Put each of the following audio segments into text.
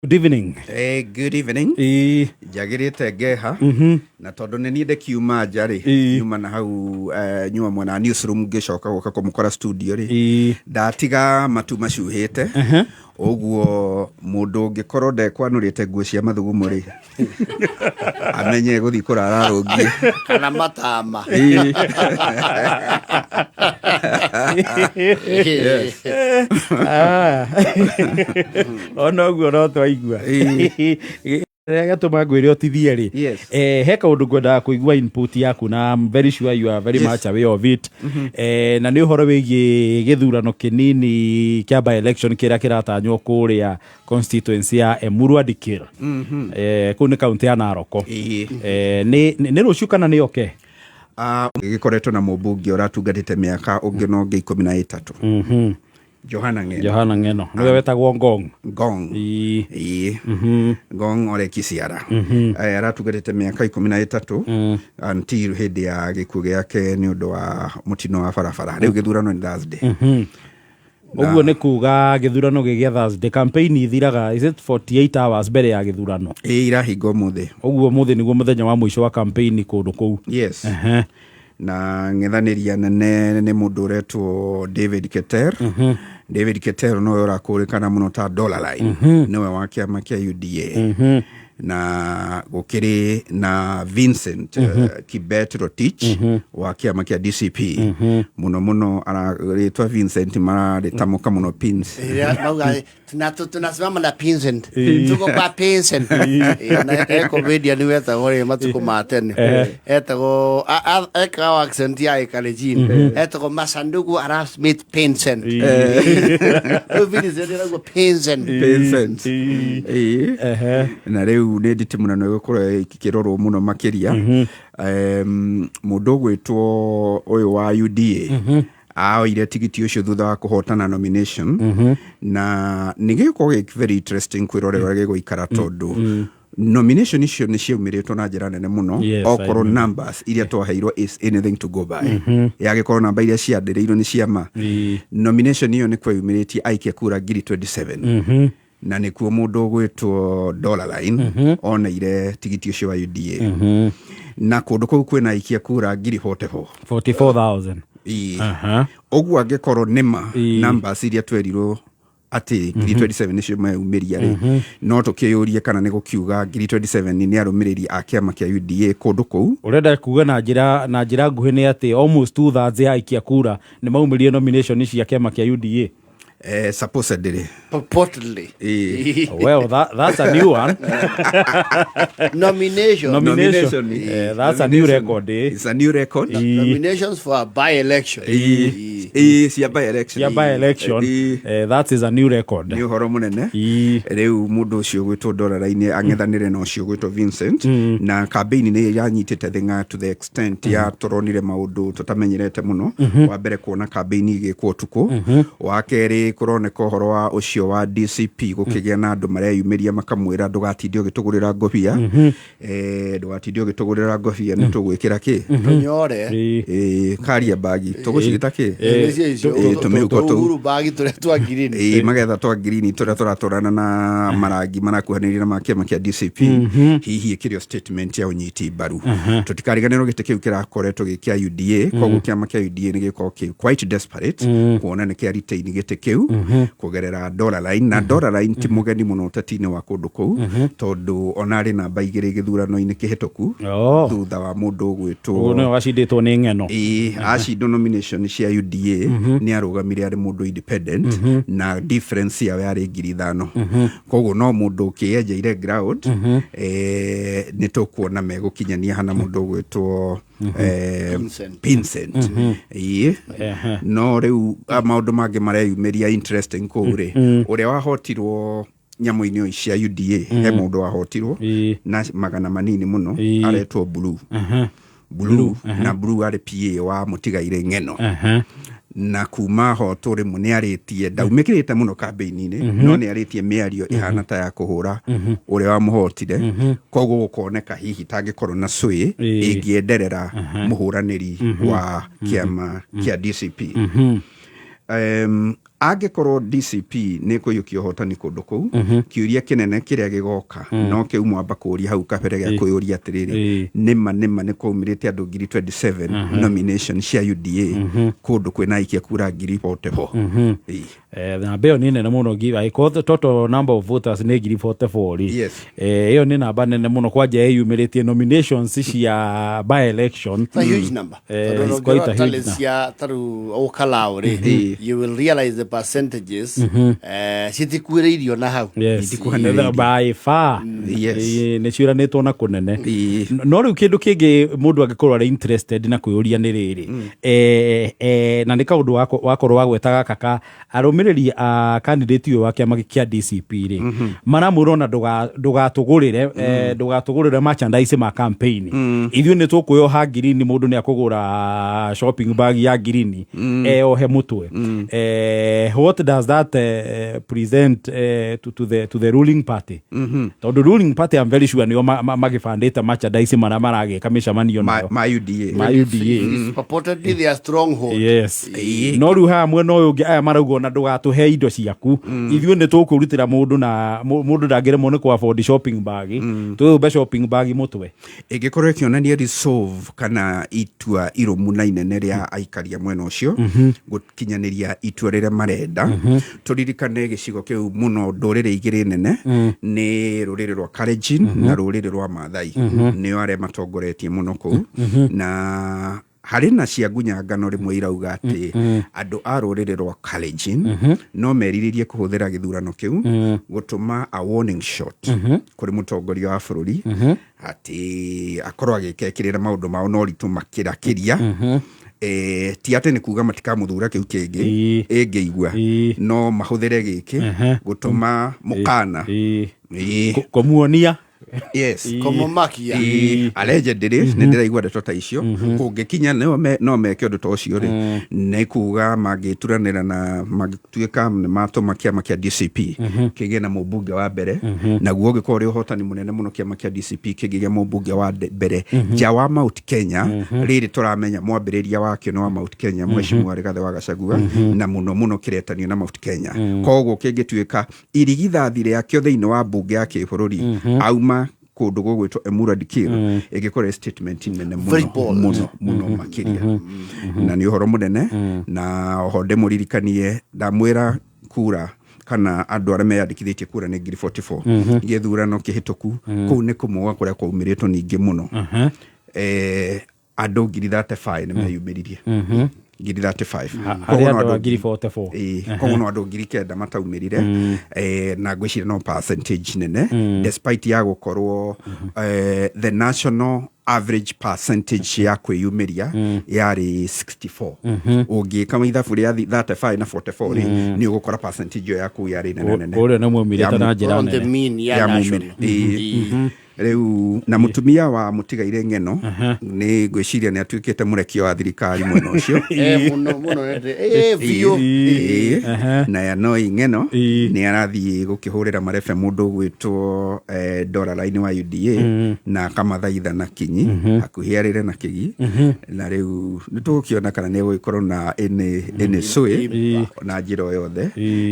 Good evening. Good evening. Ĩĩ. Njagĩrĩte ngeha na tondũ nĩ niĩ ndĩkiuma nja rĩ, nyuma na hau nyuma mwena wa newsroom ngĩcoka gũka kũmũkora studio rĩ, ndatiga matu macuhĩte ũguo. Mũndũ ũngĩkorwo ndekwanũrĩte nguo cia mathugumo rĩ, amenye gũthiĩ kũrara rũngiĩ kana matama. Ah. Ona ũguo no twaigua. Kĩrĩa gĩatũma ngwĩre ũtithie rĩ, he kaũndũ ngwendaga kũigua input yaku, na I'm very sure you are very much aware of it. Na nĩ ũhoro wĩgiĩ gĩthurano kĩnini kĩa by election kĩrĩa kĩratanywo kũrĩa constituency ya Emurua Dikirr. Kũu nĩ kaunti ya Narok. Nĩ rũciũ kana nĩ oke? Ah, gĩkoretwo na mũmbunge ũratungatĩte mĩaka ũngĩ na ũngĩ 13, Johana Ng'eno. Johana Ng'eno nĩwe wetagwo Ngong. Ngong. Ĩĩ, Ngong Ole Kisiara. Aratungatĩte mĩaka 13 until hĩndĩ ya gĩkuũ gĩake nĩ ũndũ wa mũtino wa barabara. Rĩu gĩthurano nĩ Thursday. Ũguo nĩ kuga gĩthurano gĩgĩa Thursday, campaign ithiraga, is it 48 hours mbere ya gĩthurano? Ĩĩ, irahinga ũmũthĩ. Ũguo ũmũthĩ nĩguo mũthenya wa mũico wa campaign kũndũ kũu. Yes. Na ng'ethanĩri anene nĩ mũndũ ũretwo David Keter. David Keter nowe ũrakũrĩkana mũno ta Dollarline, nĩwe wa kĩama kĩa UDA, na gũkĩrĩ na Vincent Kibet Rotich wa kĩama kĩa DCP. Mũno mũno rĩtwa Vincent mararĩtamũka mũno Pins. Ĩrĩa mauga tunasimama na Pinsent, tuko kwa Pinsent. Na e comedian wetagwo rĩ matukũ ma tene, etagwo ekaga accent ya Kalenjin, etagwo Masanduku Arap Smith Pinsent. Rĩu Vincent ĩragwo Pinsent. Vincent. Ĩĩ. Na rĩu nĩ nditimũrano ĩgũkorwo ĩkĩrorwo mũno makĩria. Mũndũ ũgwĩtwo ũyũ wa UDA aoire tigiti ũcio thutha wa kũhotana nomination, na nĩ gĩgũkorwo gĩ very interesting kwĩrorera ũrĩa gĩgũikara, tondũ nomination icio nĩ ciaumĩrĩtwo na njĩra nene mũno. Yes, I Okorwo remember. numbers iria twaheirwo is anything to go by, yagĩkorwo namba iria ciandĩrĩirwo nĩ ciama, nomination ĩyo nĩ kweyumĩrĩtie aikia kura ngiri 27, na nĩkuo mũndũ ũgwĩtwo Dollarline oneire tigiti ũcio wa UDA, na kũndũ kũu kwĩna aikia kura ngiri 44. 44,000. Ĩĩ. Ũguo angĩkorwo nĩma numbers iria twerirwo atĩ ngiri 27 nĩcio meyumĩria rĩ, no tũkĩyũrie kana nĩ gũkiuga ngiri 27 nĩ arũmĩrĩri a kĩama kĩa UDA kũndũ kũu. Ũrenda kuga na njĩra nguhĩ nĩ atĩ almost two thirds ya aikia kura nĩ maumĩrie nomination cia kĩama kĩa UDA? Supposedly. Purportedly. Ĩĩ. Well, that's a new one. Nomination. Nomination. Nomination. That's a new record, eh? It's a new record. Nominations for a by-election. Ĩĩ, ĩĩ, cia by election. Cia by election. Ĩĩ. That is a new record. Nĩ ũhoro mũnene. Rĩu mũndũ ũcio ũgwĩtwo Dollarline ang'ethanĩre na ũcio ũgwĩtwo Vincent, na kambĩini nĩ yanyitĩte thing'a to the extent ya tũronire maũndũ tũtamenyerete mũno. Wa mbere, kuona kambĩini igĩkwo ũtukũ. Wa kerĩ, kũroneka ũhoro wa ũcio wa DCP gũkĩgĩa na andũ mareyumĩria makamwĩra, "Ndũgatinde ũgĩtũgũrĩra ngobia, ndũgatinde ũgĩtũgũrĩra ngobia, nĩ tũgwĩkĩra kĩ?" Tũnyore. Karia bagi tũgũciĩta kĩ? Nĩcio icio. Tũmĩhuko tũu. Uhuru bagi tũrĩa twa green. Ĩĩ, magetha twa green tũrĩa tũratwarana na marangi marakuhanĩrĩria na ma kĩama kĩa DCP, hihi ĩkĩrĩ o statement ya ũnyiti mbaru. Tũtikariganĩrwo gĩtĩ kĩu kĩrakoretwo gĩ kĩa UDA, koguo kĩama kĩa UDA nĩ gĩkorwo kĩ quite desperate kuona nĩ kĩa retain gĩtĩ kĩu kũgerera Dollarline. Na Dollarline ti mũgeni mũno ũteti-inĩ wa kũndũ kũu, tondũ ona arĩ namba 2 gĩthurano-inĩ kĩhĩtũku thutha wa mũndũ ũgwĩtwo Ũguo nĩwe wacindĩtwo nĩ Ng'eno. Ĩĩ, acindwo nomination cia UDA nĩ arũgamire arĩ mũndũ independent, na difference yao yarĩ 5,000. Koguo no mũndũ ũkĩenjeire ground. Nĩ tũkuona megũkinyania hana mũndũ ũgwĩtwo Pinsent. Pinsent. Ĩĩ. No rĩu maũndũ mangĩ mareyumĩria interesting kũu rĩ, ũrĩa wahotirwo nyamũ-inĩ cia UDA, he mũndũ wahotirwo na magana manini mũno, aretwo Blue. Blue, na Blue arĩ PA wa mũtigairĩ Ng'eno, na kuma hotwo rĩmwe nĩ arĩtie, ndaumĩkĩrĩte mũno kambĩini-inĩ, no nĩ arĩtie mĩario ĩhana ta ya kũhũra ũrĩa wamũhotire. Koguo gũkoneka hihi tangĩkorwo na sway ĩngĩenderera mũhũranĩri wa kĩama kĩa DCP. Angĩkorwo DCP nĩ kũiyũkia ũhotani kũndũ kũu, kĩũria kĩnene kĩrĩa gĩgoka no kĩu mwamba kũũria hau kabere gĩa kwĩyũria atĩrĩrĩ, nĩma nĩma nĩ kwaumĩrĩte andũ ngiri 27 nomination cia UDA kũndũ kwĩna aikia kura ngiri 44? Ĩĩ. Namba ĩyo nĩ nene mũno, angĩkorwo total number of voters nĩ ngiri 44 rĩ, ĩyo nĩ namba nene mũno kwanja ĩyumĩrĩtie nominations cia by election. It's a huge number. Tondũ It's quite a ũngĩrora huge tally number. cia tarĩu Olkalau rĩ, you will realize the percentages citikuĩrĩirio na hau. Itikuhanĩrĩirie. By far. Nĩ ciũranĩtwo na kũnene. No rĩu kĩndũ kĩngĩ mũndũ angĩkorwo arĩ interested na kwĩyũria nĩ rĩrĩ, na nĩ kaũndũ wakorwo wagweta gaka ka arũmĩrĩri a candidate ũyũ wa kĩama kĩa DCP rĩ, maramwĩra ona ndũgatũgũrĩre ndũgatũgũrĩre merchandise ma campaign, ithuĩ nĩ tũkwĩoha ngirini, mũndũ nĩ akũgũra shopping bag ya ngirini eohe mũtwe. What does that present to the ruling party? Tondũ ruling party, I'm very sure nĩo magĩbandĩte merchandise marĩa maragĩka mĩcemanio nayo. Ma UDA. Ma UDA. It's purportedly their stronghold. Yes, no rĩu haha mwena ũyũ ũngĩ aya marauga ona ndũgatũhe indo ciaku, ithuĩ nĩ tũkwĩrutĩra mũndũ na mũndũ ndangĩremwo nĩ kũ afford shopping bag, twĩhumbe shopping bag mũtwe. Ĩngĩkorwo ĩkĩonania resolve kana itua irũmu na inene rĩa aikaria mwena ũcio gũkinyanĩria itua rĩrĩa marenda. Tũririkane gĩcigo kĩu mũno ndũrĩrĩ igĩrĩ nene nĩ rũrĩrĩ rwa Kalenjin na rũrĩrĩ rwa Maathai, nĩo arĩa matongoretie mũno kũu, na harĩ na cia ngunyangano rĩmwe irauga atĩ andũ a rũrĩrĩ rwa Kalenjin no merirĩrie kũhũthĩra gĩthurano kĩu gũtũma a warning shot kũrĩ mũtongoria wa bũrũri atĩ akorwo agĩkekĩrĩra maũndũ mao na ũritũ makĩrakĩria. Ti atĩ nĩ kuga matikamũthura kĩu kĩngĩ ĩngĩigua, no mahũthĩre gĩkĩ gũtũma mũkana. Kũmuonia. Kũmũmakia. Ĩĩ, allegedly nĩ ndĩraigua ndeto ta icio. Kũngĩkinya no meke ũndũ ta ũcio rĩ, nĩ kuga mangĩturanĩra na mangĩtuĩka nĩ matũma kĩama kĩa DCP kĩgĩe na mũmbunge wa mbere, naguo ũngĩkorwo ũrĩ ũhotani mũnene mũno kĩama kĩa DCP kĩngĩgĩa mũmbunge wa mbere nja wa Mount Kenya. Rĩrĩ tũramenya mwambĩrĩria wakĩo nĩ wa Mount Kenya, Mheshimiwa Rigathĩ wa Gachagua, na mũno mũno kĩretanio na Mount Kenya. Koguo kĩngĩtuĩka irigithathi rĩakĩo thĩinĩ wa mbunge ya kĩbũrũri auma kũndũ gũgwĩtwo Emurua Dikirr, ĩngĩkorwo ĩ statement nene Very mũno bold. mũno mũno makĩria, na nĩ ũhoro mũnene. Na oho ndĩmũririkanie, ndamwĩra kura kana andũ arĩa meyandĩkithĩtie kura nĩ ngiri 44. Gĩthurano kĩhĩtũku kũu nĩ kũmũga kũrĩa kwaumĩrĩtwo ningĩ mũno, andũ ngiri 35 nĩ meyumĩririe, ngiri 35. Harĩ Koguo no andũ a ngiri 44. Ĩĩ, koguo no andũ 9,000 mataumĩrire, na ngwĩciria no percentage nene despite ya gũkorwo the national average percentage ya kwĩyumĩria yarĩ 64. Ũngĩka ithabu rĩa 35 na 44 rĩ, nĩ ũgũkora percentage ĩyo ya kũu yarĩ nene nene. Kũrĩa nĩ mwaumĩrĩte na njĩra On the nene. mean ya Ya national. mumĩre. Ĩĩ. Rĩu na mũtumia wa mũtigaire ng'eno nĩ ngwĩciria nĩ atuĩkĩte mũrekio wa thirikari mwena ũcio. Mũno mũno biũ. Ĩĩ. Na ya Noi Ng'eno nĩ arathiĩ gũkĩhũrĩra marebe mũndũ ũgwĩtwo Dora Line wa UDA na akamathaitha na kinyi hakuhĩ arĩre na kĩgi, na rĩu nĩ tũgũkĩona kana nĩ egũgĩkorwo na ĩnĩ sway na njĩra o yothe.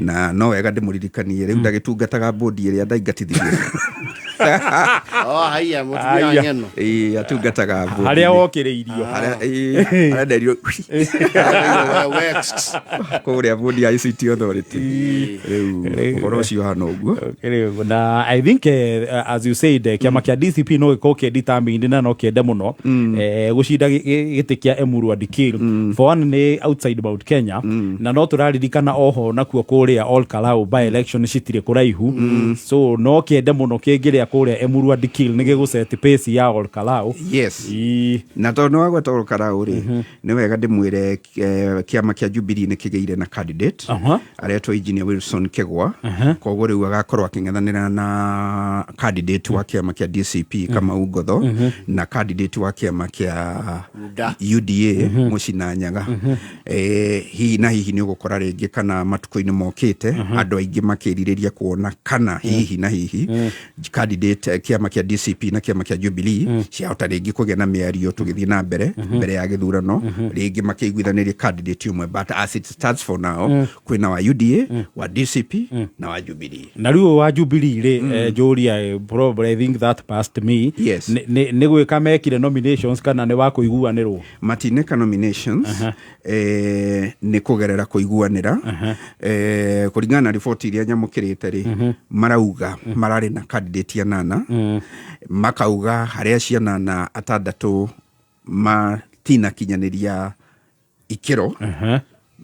Na no wega ndĩmũririkanie rĩu ndagĩtungataga bodi ĩrĩa ndaingatithirie. Oh, haiya, mũtumia wa Haiya. ng'eno. Ĩĩ, atungataga bodi Harĩa wokĩrĩirio. Harĩa, ĩĩ, harĩa nderirwo We- kũrĩa bodi ya ICT Authority. Rĩu ũhoro ũcio hana ũguo. Rĩu, na I think as you said, kĩama kĩa DCP no gĩkorwo kĩ determined na no kĩende mũno gũcinda gĩtĩ kĩa Emurua Dikirr. For one, nĩ outside Mount Kenya, na no tũraririkana oho nakuo kũrĩa Ol Kalou by election citirĩ kũraihu, so no kĩende mũno kĩngĩrĩa kũrĩa Emurua Dikirr nĩ gĩgũset pace ya Ol Kalou. Na tondũ nĩ wagweta Olkarau rĩ, nĩ wega ndĩmwĩre kĩama kĩa Jubilee nĩ kĩgĩire na candidate aretwo Engineer Wilson Kegwa. Koguo rĩu agakorwo akĩng'ethanĩra na candidate wa kĩama kĩa DCP Kamau Ngotho na candidate wa kĩama kĩa UDA. UDA Mũcina Nyaga. Hihi na hihi nĩ ũgũkora rĩngĩ kana matukũ-inĩ mokĩte andũ aingĩ makĩrirĩria kuona kana hihi na hihi candidate Candidate kĩama kĩa DCP na kĩama kĩa Jubilee ciahota rĩngĩ kũgĩa na mĩario tũgĩthiĩ na mbere mbere ya gĩthurano, rĩngĩ makĩiguithanĩrie candidate ũmwe, but as it stands for now, kwĩna wa UDA, wa DCP na wa Jubilee. Na rĩu ũyũ wa Jubilee rĩ, njũria, probably I think that passed me. Nĩ gwĩka mekire nominations kana nĩ wa kũiguanĩrwo? Matineka nominations, nĩ kũgerera kũiguanĩra. Kũringana na riboti iria nyamũkĩrĩte rĩ, marauga mararĩ na candidate anana, makauga harĩa cianana atandatũ matinakinyanĩria ikĩro,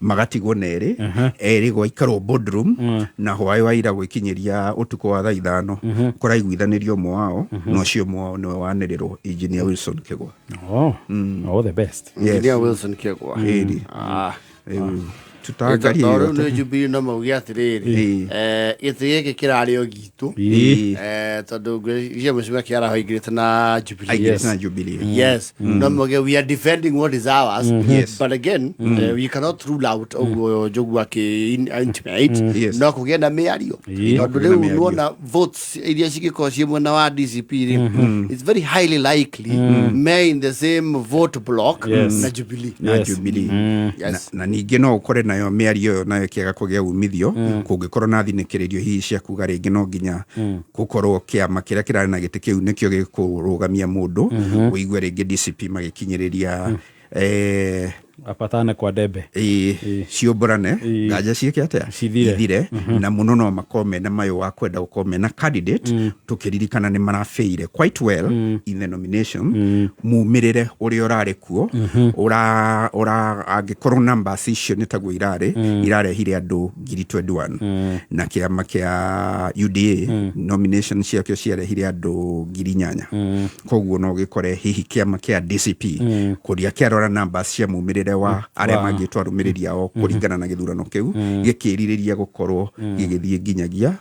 magatigwo na erĩ erĩ, gwaikarwo boardroom na hwaĩ wa ira gwĩkinyĩria ũtukũ wa thaa 5 kũraiguithanĩrio ũmwe wao, na ũcio ũmwe wao nĩwe wanĩrĩrwo, Engineer Wilson Kĩgwa. Oh, all the best. Engineer Wilson Kĩgwa. Ĩni. Ah. Rĩu tũtangarie. Tondũ rĩu nĩ Jubilee no mauge atĩrĩrĩ, gĩtĩ gĩkĩ kĩrarĩ o gitũ. Tondũ ngwĩciria mũcimia kĩaraho aingĩrĩte na Jubilee. Aingĩrĩte na Jubilee. Yes, no mauge we are defending what is ours. But again, we cannot rule out ũguo Njogu akĩ intimate no kũgĩe na mĩario, tondũ Kũgĩe na rĩu mĩario. nuona votes iria cingĩkorwo ciĩ mwena wa DCP rĩ, it's very highly likely me in the same vote block na Jubilee. Na Jubilee. Na ningĩ no ũkore nayo mĩario ĩyo nayo ĩkĩaga kũgĩa umithio, kũngĩkorwo na thinĩkĩrĩrio hihi cia kuga rĩngĩ no nginya gũkorwo kĩama kĩrĩa kĩrarĩ na gĩtĩ kĩu nĩkĩo gĩkũrũgamia mũndũ, ũigue rĩngĩ DCP magĩkinyĩrĩria apatane kwa debe. Ĩ, ciũmbũrane nganja ciĩke atĩa? Cithire. Ithire. Na mũno no makorwo mena mayũ wa kwenda gũkorwo mena candidate, tũkĩririkana nĩ marabĩire quite well in the nomination. Mumĩrĩre ũrĩa ũrarĩ kuo ũra ũra angĩkorwo numbers icio nĩ taguo irarĩ, irarehire andũ 21,000, na kĩama kĩa UDA nomination ciakĩo ciarehire andũ 8,000. Koguo no gĩkore hihi kĩama kĩa DCP kũrĩa kĩarora numbers cia mumĩrĩre wa arĩa mangĩtwo arũmĩrĩri ao kũringana na gĩthurano kĩu, gĩkĩrirĩria gũkorwo gĩgĩthiĩ nginyagia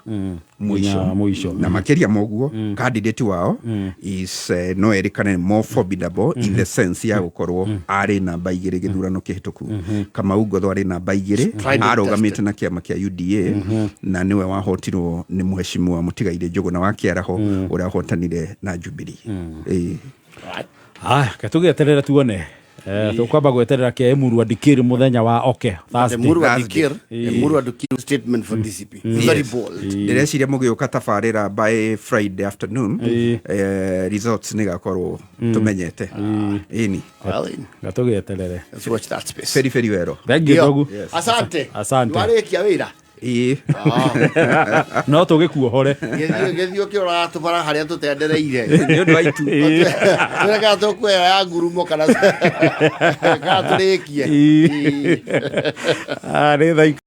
mũico. Nginya mũico. Na makĩria moguo candidate wao is no erĩkane more formidable in the sense ya gũkorwo arĩ namba 2 gĩthurano kĩhĩtũku. Kamau Ngotho arĩ namba 2, Tried and arũgamĩte na kĩama kĩa UDA, na nĩwe wahotirwo nĩ mũheshimiwa Mũtigairĩ Njũgũna wa Kĩaraho ũrĩa wahotanire na Jubilee. Ĩĩ. Aya, ke tũgĩeterere tuone. Tũkwamba gweterera kĩa Emuru Dikir mũthenya wa oke The Thursday. Murwa Thursday. Dikir, the Murwa Dikir statement for DCP. Very bold. Ndĩreciria mũgĩũka tabarĩra by Friday afternoon, results nĩ gakorwo tũmenyete, ĩni. Well, Nga tũgĩeterere. let's watch that space. Beri beri wero. Thank you. Ndio. Njogu. Asante. Asante. Warĩkia wĩra. Ĩĩ. No tũgĩkuohore. Gĩthiĩ ũkĩroraga tũbara harĩa tũtendereire. Nĩ ũndũ wa itu. Tũreka kana tũkuoya ya ngurumo kana tũrĩkie. Ah, nĩ thaa.